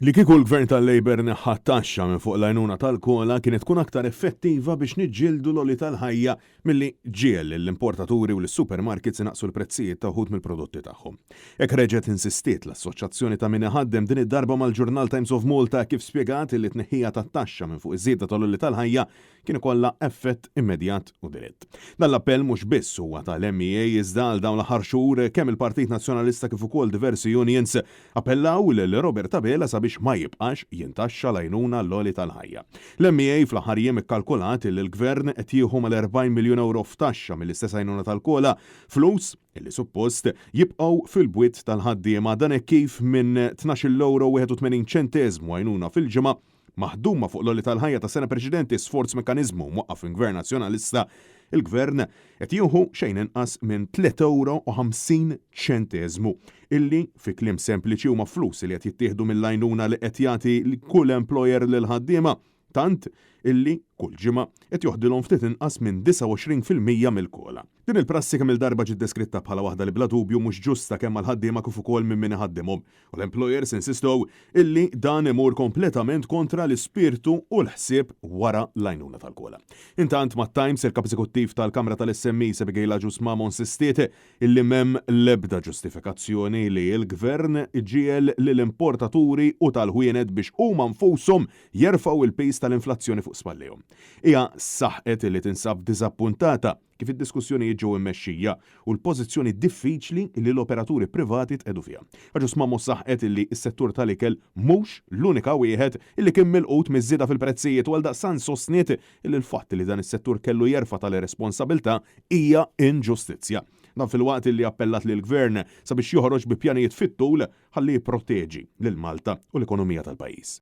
Li kieku l-Gvern tal-Labour neħħa t-taxxa minn fuq l-għajnuna tal-COLA kienet tkun aktar effettiva biex niġġieldu l-għoli tal-ħajja milli ġiegħel lill-importaturi u lis-supermarkets inaqqsu l-prezzijiet ta' wħud mill-prodotti tagħhom. Hekk reġgħet insistiet l-Assoċjazzjoni ta' Min Iħaddem din id-darba mal-ġurnal Times of Malta kif spjegat li t-tneħħija tat-taxxa minn fuq iż-żieda tal-għoli tal-ħajja kien ikollha effett immedjat u dirett. Dan l-appell mhux biss huwa tal-MEA iżda għal dawn l-aħħar xhur kemm il-Partit Nazzjonalista kif ukoll diversi unions appellaw lil Robert Abela sabiex ma jibqax jintaxxa l-għajnuna għall-għoli tal-ħajja. L-MEA fl-aħħar jiem ikkalkulat li l-Gvern qed jieħu mal-40 miljun ewro f'taxxa mill-istess għajnuna tal-COLA, flus illi suppost jibqgħu fil-bwiet tal-ħaddiema dan hekk kif minn tnax-il ewro u 81 ċenteżmu għajnuna fil-ġimgħa Maħduma fuq l-għoli tal-ħajja tas-sena preċedenti sforz mekkaniżmu mwaqqaf minn Gvern Nazzjonalista, il-Gvern qed jieħu xejn inqas minn 3,50 ċenteżmu, illi, fi kliem sempliċi huma flus li qed jittieħdu mill-għajnuna li qed jagħti kull employer lill-ħaddiema, tant illi, kull ġimgħa, qed joħdilhom ftit inqas minn 29% mill-COLA. Din il-prassi kemm-il darba ġiet deskritta bħala waħda li bla dubju mhux ġusta kemm għall-ħaddiema kif ukoll minn min iħaddimhom. U l-employers insistew illi dan imur kompletament kontra l-ispirtu u l-ħsieb wara l-għajnuna tal-COLA. Intant, mat-Times, il-Kap Eżekuttiv tal-Kamra tal-SMEs Abigail Agius Mamo insistiet illi m'hemm l-ebda ġustifikazzjoni li l-Gvern iġiegħel lill-importaturi u tal-ħwienet biex huma nfushom jerfgħu l-piż tal-inflazzjoni fuq spallejhom. Hija saħqet illi tinsab diżappuntata kif id-diskussjonijiet ġew immexxija u l-pożizzjoni diffiċli li l-operaturi privati tqiegħdu fiha. Agius Mamo saħqet illi s-settur tal-ikel mhux l-unika wieħed illi kien milqut miż-żieda fil-prezzijiet u għaldaqstant sostniet illi l-fatt li dan is-settur kellu jerfa' tali responsabilità hija inġustizzja. Dan filwaqt illi appellat lill-Gvern sabiex joħroġ bi pjanijiet fit-tul ħalli jipproteġi lil Malta u l-ekonomija tal-pajjiż.